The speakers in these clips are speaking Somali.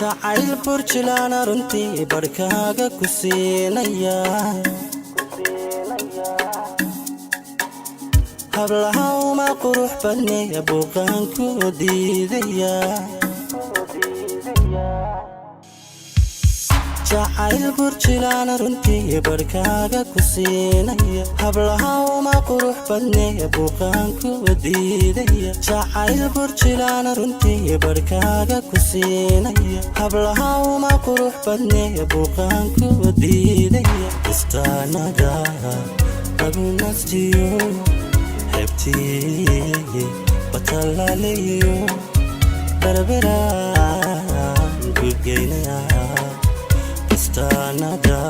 Jacayl burjilaana runtii barhkaaga ku siinaya. Hablaha uma qurux badne, buuqaan ku diidaya. Jacayl burjilaana runtii barhkaaga ku siinaya. Hablaha uma qurux badne, buuqaan ku diidaya. Jacayl burjilaana runtii barhkaaga ku siinaya. Hablaha uma qurux badne, buuqaan ku diidaya. Istaanada lagu nastiyo, xebtii batalaaleyo, Berberaan ku geynaya. Istaanada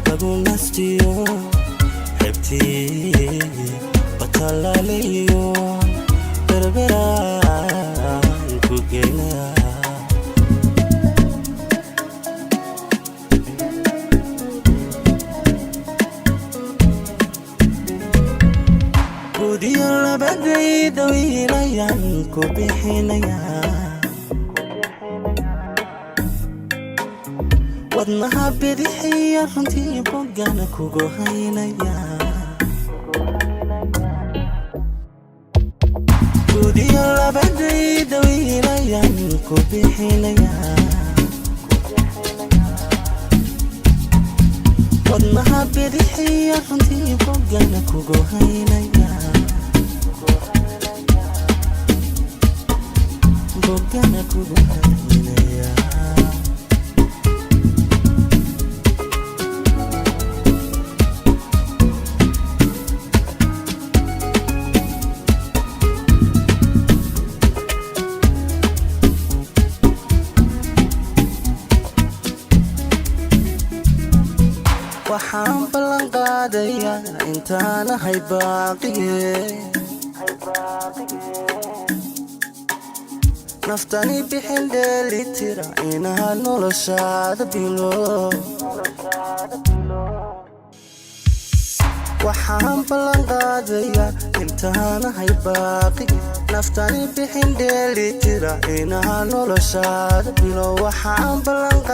lagu nastiyo, xebtii batalaaleyo, Berberaan ku geynaya. Gudiyo labadayda wiilayaan ku bixinaya. Wadnaha bidixiya runtii bogana kugu haynaya. Gudiyo labadayda wiilayaan ku bixinaya. Wadnaha bidixiya runtii bogana kugu haynaya. Bogana kugu haynaya. Waxaan ballan qaadayaa intaanahay baaqiye. Naftani bixin dheelitira inaad noloshaada bilo. Waxaan ballan qaadayaa intaanahay baaqiye. Naftani bixin dheelitira inaad noloshaada bilo. Waxaan ballan.